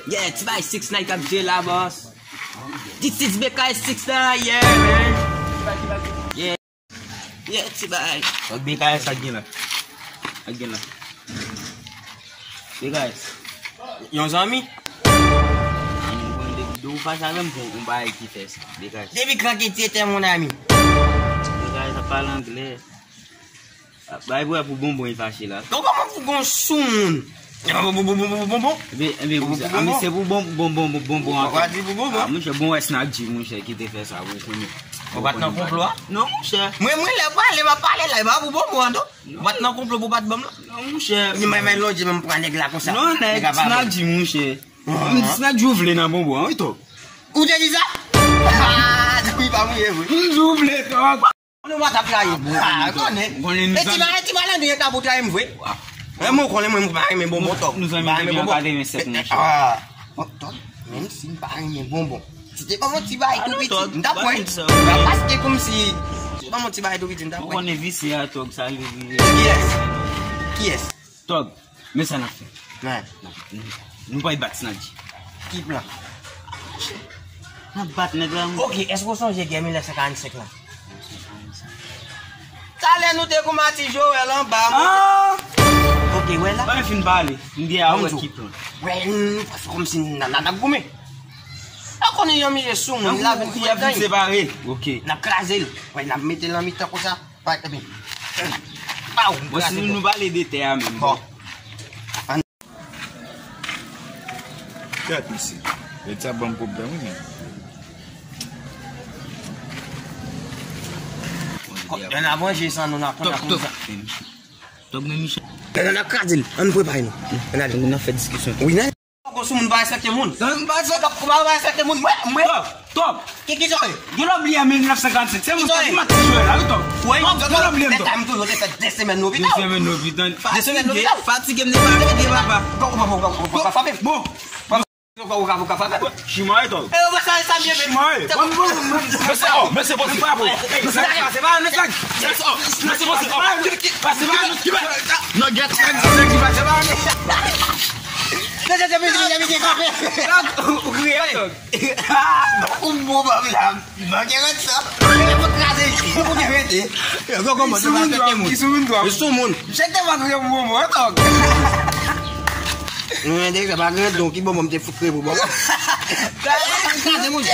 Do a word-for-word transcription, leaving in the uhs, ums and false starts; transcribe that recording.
Yeah, ti bagay six nine k ap jwe la, boss. This is B K six nine, yeah, man. Yeah. Yeah, ti bagay. Ak B K S ak gen la. Ak gen la. B K S. Yon zanmi? Mwen konn depi de ou fache avè m, se yon bagay ki fè sa. B K S. Depi kan ki ti te mon ami? B K S ap pale anglè. Bay bwè pou bonbon li fache la. Donk kòman pou gon sou moun? Bon, bon, bon, bon, bon, bon, bon. Enben, enben, pou sa. A, men se pou bon, bon, bon, bon, bon, bon, an fèt. Ou pa di pou bonbon? A, monchè, bon, wè, Snack G, monchè, ki te fè sa, wi, konnen. Ou pa t nan konplo a? Non, monchè. Mwen, mwen, lè pale, m ap pale la, e pa pou bonbon an, non. Ou pa t nan konplo pou w pa t ban m la? Non, monchè. Ni mwen, mwen, lonje, men m pran nèg la konsa. Non, nèg, Snack G, monchè. Snack G, ou vle nan bonbon an, wi, tou. Ou te di sa? Ah, wi, pa mouye vre. M di ou vle, tou. Nou pa t ap trayi. Ah, konnen. Konnen nou e ti zanmi. Ba-, e ti malandren yo ta pou trayi m vre. Mwen, mwen konnen mwen, mwen pa renmen bonbon, Tòg. Nou zanmi depi an katrevennsèt, monchè. Ah, bon, Tòg, menm si m pa renmen bonbon, si te ban m yon ti bagay tou piti, m t ap pran. Paske kòmsi, si te ban m yon ti bagay tou piti, m t ap pran. Ou konnen visye a, Tòg, sa rive, rive. Kiyès? Kiyès? Tòg, men sa n ap fè. N ap, nou, nou pral bat Snack G. Ki plan? N ap bat nèg la, wi. Oke, èske w sonje gè mil nèf san karannsenk la? Talè nou te kou Mati Joel anba, monchè. Ah! Oke, wè la. Ban m fin pale. M gen a wè ki plan. Wè, nou fè kòmsi n a, n a, n ap goumen. Ou konnen yon misye sou moun, l ap vin fè gang. Separe. Oke. N ap kraze l. Wè, n ap mete l nan mitan konsa. Wè, ebyen. Aw, m kraze l. Bon, si nou pale de tè a menm, bon. Gad misye. Nèg sa ban m pwoblèm, wi, men. Kòk, n a manje san nou, n a konn, n a konn sa. Tòg, men Michel. N a, n a kraze l. Ann prepare nou. Ann ale. N a fè diskisyon. Wi, n a. Poko sou moun pa respekte moun. Moun pa respekte, pa respekte moun. Mwen, mwen. Tòg, Tòg. Ki, ki sa w ye? Gen lè w bliye mil nèf san karannsenk. Se moun sa ki Mati Joel la, wi, Tòg. Tòg, gen lè w bliye m, Tòg. Lè m toujou te fè de semèn lopital. De semèn lopital. De semèn lopital. Fatige, fatige, m te pa rete, papa. Bon, bon, bon, bon, bon, bon, bon, bon. Bon. Ou ka, ou ka, ou ka frape. Chimay, Tòg. E, ou pa sa, sa byen, men. Chimay. Bon, bon, bon. Mesye, oh, mesye, bon, se pa bon. Mesye, pase pa, mesye. Mesye, oh, mesye, bon, se pa. Pase pa, mesye. Non, gèt, nèg, nèg, pase pa, mesye. Mesye, se mesye, mesye, kanpe. Ou kriye, Tòg. Ou bon, bon, la. Manke rèd sa. Ou kraze. Ou kraze. Yo, kòman, se pa moun, ki sou moun, twa. Ki sou moun. Misye te pa kriye pou bon, bon, Tòg. Mwen te pa gen don ki bon, bon, m te fout kre pou bon. Sa kraze moun.